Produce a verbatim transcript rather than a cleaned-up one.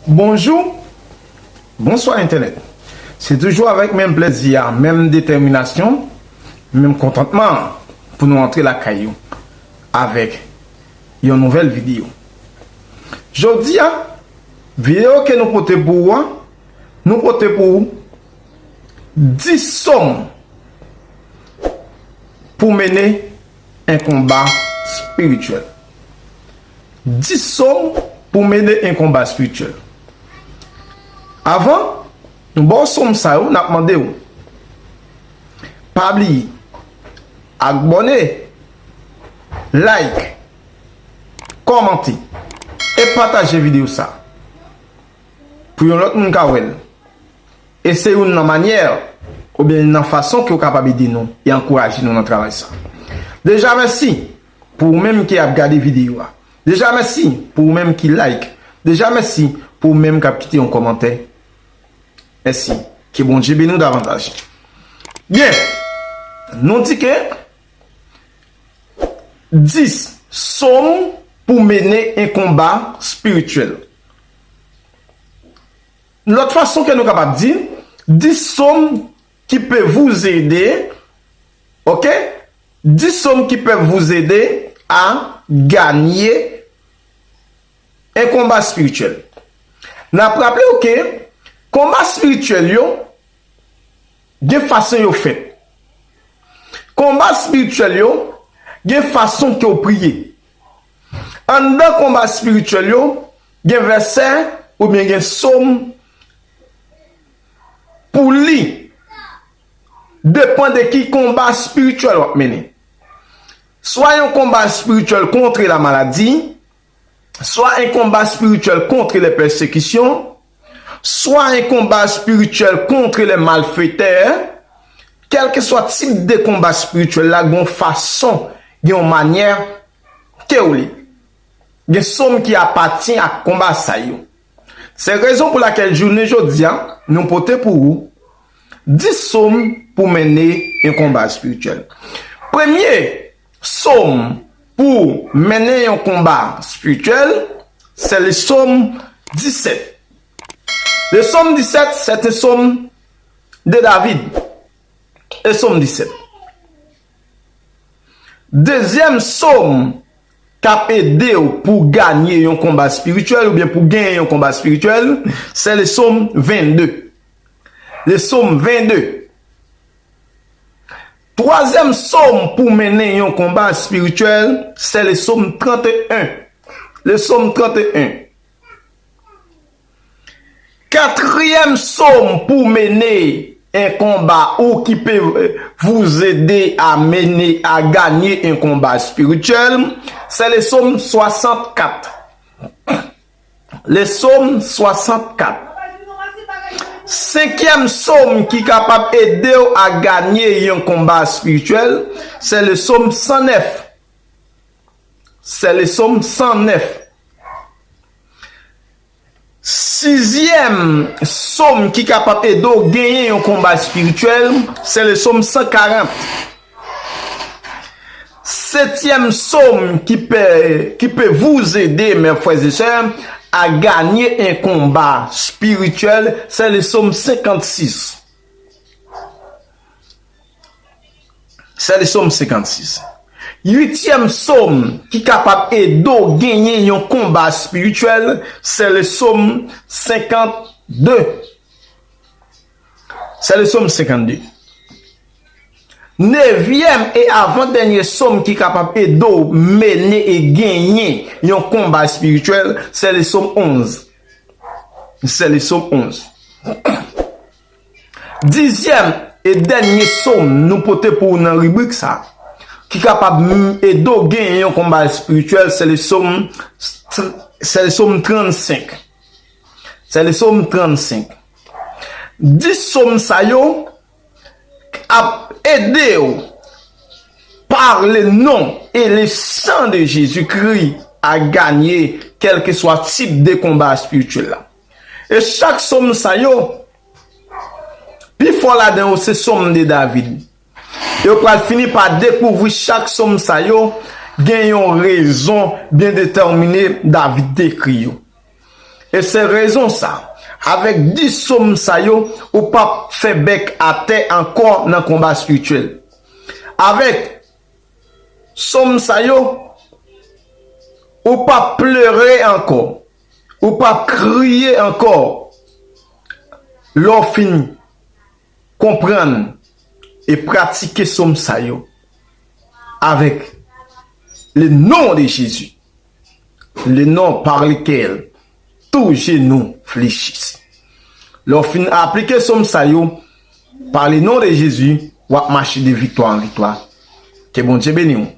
Bonjou, bonswa entènèt. Se toujou avèk menm plèzi a, menm detèminasyon, menm kontantman an pou nou antre lakay ou avèk yon nouvèl videyo. Jodi a, videyo ke nou pote pou ou an, nou pote pou ou dis sòm pou mennen en konba espirityèl. Dis sòm pou mennen en konba espirityèl. Avan nou ba w sòm sa yo, n ap mande w pa bliye abòne, like, kòmante e pataje videyo sa pou yon lòt moun ka wè l. E se youn nan manyè oubyen youn nan fason ke w kapab ede nou e ankouraje nou nan travay sa. Deja mèsi pou ou menm ki ap gade videyo a. Deja mèsi pou ou menm ki like. Deja mèsi pou ou menm k ap kite yon kòmantè. Mèsi. Ke Bondye beni w davantaj. Byen, nou di ke dis sòm pou mennen en konba espirityèl. Lòt fason ke nou kapab di, dis sòm qui peut vous aider, ok? Dis sòm qui peuvent vous aider à gagner un combat spirituel. N ap raple w ke konba espirityèl yo gen fason yo fèt. Konba espirityèl yo gen fason ke w priye. Anndan konba espirityèl yo, gen vèsè oubyen gen sòm pou li, depan de ki konba espirityèl w ap mennen. Swa yon konba espirityèl contre la maladie, soit un combat spirituel contre les persécutions, soit un combat spirituel contre les malfaiteurs, kèlkeswa tip de konba espirityèl la, gen yon fason, gen yon manyè ke w li. Gen sòm ki apatyen ak konba sa yo. Se rezon pou lakèl jounen jodi a, nou pote pou ou dis sòm pou mennen yon konba espirityèl. Premye sòm pou mennen yon konba espirityèl, se le sòm disèt. Le sòm disèt, c'est un sòm de David. Le sòm disèt. Dezyèm sòm k ap ede w pou w ganye yon konba espirityèl oubyen pou w genyen yon konba espirityèl, se le sòm vennde. Le sòm vennde. Twazyèm sòm pou mennen yon konba espirityèl, se le sòm trannteyen. Le sòm trannteyen. Katriyèm sòm pou mennen en konba ou ki pe vous aider à mener, à gagner un combat spirituel, se le sòm swasannkat. Le sòm swasannkat. Senkyèm sòm ki kapab ede w a ganye yon konba espirityèl, se le sòm san nèf. Se le sòm san nèf. Sizyèm sòm ki kapab ede w genyen yon konba espirityèl, se le sòm san karant. Setyèm sòm ki pe, qui peut vous aider, mes frères et sœurs, à gagner un combat spirituel, c'est le psaume cinquante-six. Se le sòm senkann sis. Uityèm sòm ki kapab ede w genyen yon konba espirityèl, se le sòm senkann de. Se le sòm senkann de. Nevyèm e avan dènye sòm ki kapab ede w mennen e genyen yon konba espirityèl, se le sòm onz. Se le sòm onz. Dizyèm e dènye sòm nou pote pou ou nan ribrik sa, ki kapab m-, ede w genyen yon konba espirityèl, se le sòm, se le sòm trannsenk. Se le sòm trannsenk. Dis sòm sa yo ap ede w par le nom et le sang de Jésus-Christ a gagné kèlkeswa tip de konba espirityèl la. E chak sòm sa yo, pi fò ladan yo se sòm de David. E yo pral fini pa dekouvri chak sòm sa yo gen yon rezon byen detèmine David te ekri yo. E se rezon sa, avèk dis sòm sa yo, ou p ap fè bèk atè ankò nan konba espirityèl. Avèk sòm sa yo, ou p ap plere ankò. Ou p ap kriye ankò. Lè w fin konprann e pratike sòm sa yo, avec le nom de Jésus, le nom par lequel tout genou fléchisse. Lè w fin aplike sòm sa yo, par le nom de Jésus, w ap mache de viktwa an viktwa. Ke Bondye beni w.